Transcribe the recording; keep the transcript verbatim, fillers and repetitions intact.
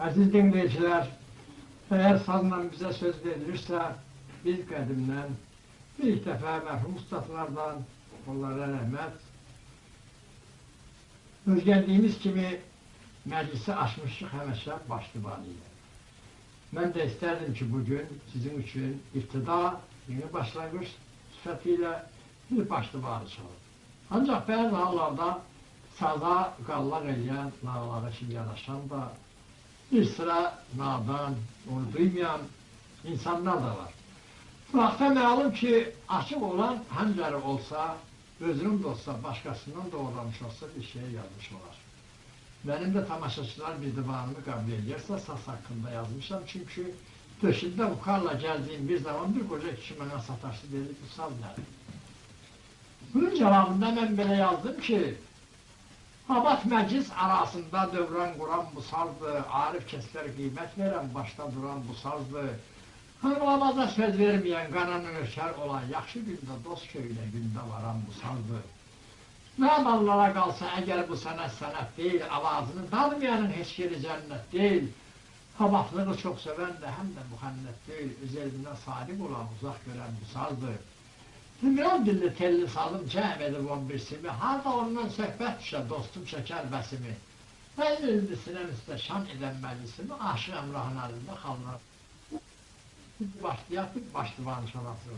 عزیز دینله‌ییجیلر، اگر سازلا بیزه سؤز وئریلیرسه، بیز قدیمدن، ایلک دفعه مرحوم اوستادلاردان، اونلارا رحمت، اؤیرندیگیمیز کیمی مجلسی آچمیشیق همیشه باش دیوانی ایله. من ده ایستردیم کی، بوگون سیزین اوچون ابتدا، یئنی باشلانغیج صفتی ایله بیر باش دیوانی چالیم. آنجاق بعضی حاللاردا سازا قاللاق ائله‌ین، ناغیللارا کیمی یاناشان دا، بیر سیرا نادان، اونو دویمایان اینسانلار دا وار. بو حاقدا معلوم کی، آشیق اولان هنجری اولسا، اؤزونون ده اولسا، باشقاسیندان دا اؤیرنمیش اولسا، بیر شئی یازمیش اولار. منیم ده تاماشاچیلار بیر دیوانیمی قبول ائله‌ییرسه، ساز حاقیندا یازمیشام. چونکی دؤشونده ووکاللا گلدیگیم بیر زامان بیر قوجا کیشی منه ساتاشدی، دئدی: «بو ساز نه‌دیر؟» بونون جاوابیندا من بئله یازدیم کی، آباد مجلس آراسیندا دوران قوران بو سازدیر، عاریف کسلر قیمت وئرن باشدا دوران بو سازدیر. آنلامازا سؤز وئرمه‌ین، قانا نؤکر اولان، یاخشی گونده دوست کؤیونه گونده واران بو سازدیر. نادانلارا قالسا اگر بو صنعت صنعت دئییل، آوازینی دادمایانین هئچ یئری جنت دئییل. آبادلیغی چوخ سئون ده هم ده مخنث دئییل، اؤز ائلینه صادق اولان، اوزاق گؤرن بو سازدیر. زیمران دیللی تئللی سازیم جمع ائدیب اون بیر سیمی، هاردا اوندان صحبت دوشه، دوستوم چکر بسیمی. من ایلدی سینه‌م اوسته شان ائدن مجلسیمی، آشیق امراهین الینده خاللار. باشلایاق، بیر باش دیوانی چالاسیز.